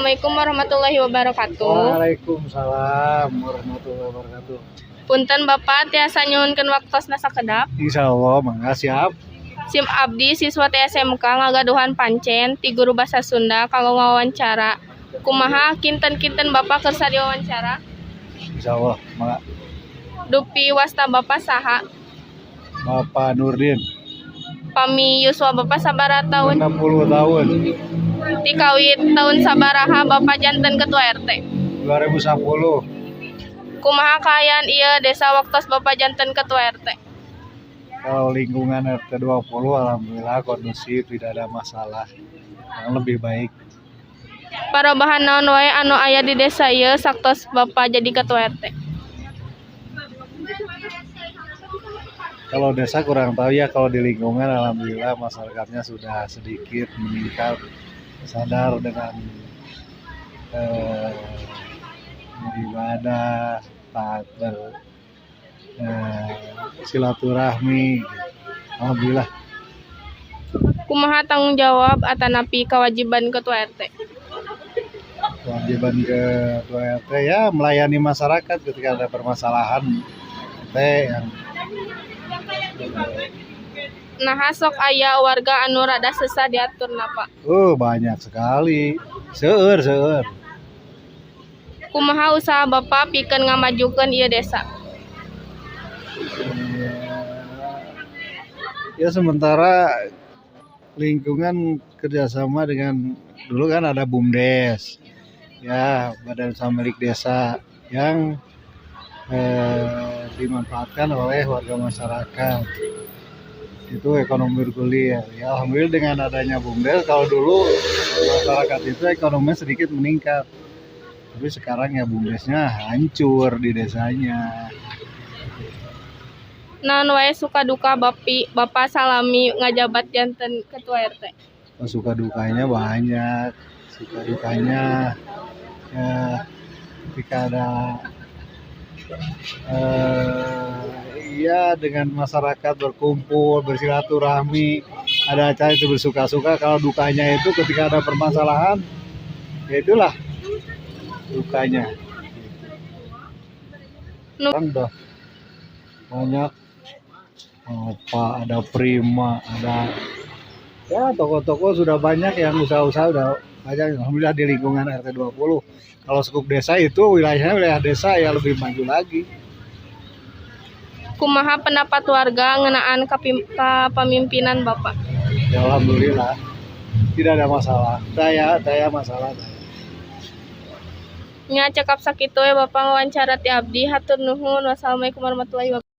Assalamualaikum warahmatullahi wabarakatuh. Waalaikumsalam warahmatullahi wabarakatuh. Punten, Bapak, tiasa nyuhunkeun waktosna sakedap? Insya Allah, mangga, siap. Sim abdi siswa TSMK ngagaduhan pancen ti guru basa Sunda kanggo ngawawancara. Kumaha kinten-kinten Bapak kersa diwawancara? Insya Allah, mangga. Dupi wasta Bapak saha? Bapak Nurdin. Pami yuswa Bapak sabaraha tahun? 60 tahun. Ti kawit tahun sabaraha Bapak janten ketua RT? 2010. Kumaha kaayaan ieu desa waktos Bapak janten ketua RT? Kalau lingkungan RT 20, alhamdulillah kondusif, tidak ada masalah. Yang lebih baik. Parobahan naon wae anu aya di desa ieu saktos Bapak jadi ketua RT? Kalau desa kurang tahu ya, kalau di lingkungan alhamdulillah masyarakatnya sudah sedikit meningkat, sadar dengan beribadah, taat silaturahmi. Alhamdulillah. Kumaha tanggung jawab atanapi kewajiban ketua RT? Kewajiban ketua RT ya melayani masyarakat ketika ada permasalahan RT yang Naha sok aya warga anu rada sesah diaturna, Pak? Oh, banyak sekali. Seueur, seueur. Kumaha usaha Bapak pikeun ngamajukeun ieu desa? Ya, sementara lingkungan kerjasama dengan, dulu kan ada BUMDes ya, Badan Usaha Milik Desa, yang dimanfaatkan oleh warga masyarakat itu ekonomi bergulir ya. Alhamdulillah dengan adanya BUMDes, kalau dulu masyarakat itu ekonominya sedikit meningkat, tapi sekarang ya BUMDesnya hancur di desanya. Naon wae suka duka Bapak salami ngajabat janten ketua RT? Oh, suka dukanya banyak. Suka dukanya ya ketika ada ya dengan masyarakat berkumpul, bersilaturahmi, ada acara itu bersuka-suka. Kalau dukanya itu ketika ada permasalahan, ya itulah dukanya. Kan udah banyak apa, ada Prima, ada ya toko-toko sudah banyak yang usaha-usaha udah banyak, alhamdulillah di lingkungan RT 20. Kalau skup desa itu wilayahnya wilayah desa ya lebih maju lagi. Kumaha pendapat warga ngeunaan kapamimpinan Bapak? Ya alhamdulillah tidak ada masalah. Saya masalah saya. Nya, cekap sakitu we Bapak ngawancara ti abdi. Hatur nuhun. Wassalamualaikum warahmatullahi wabarakatuh.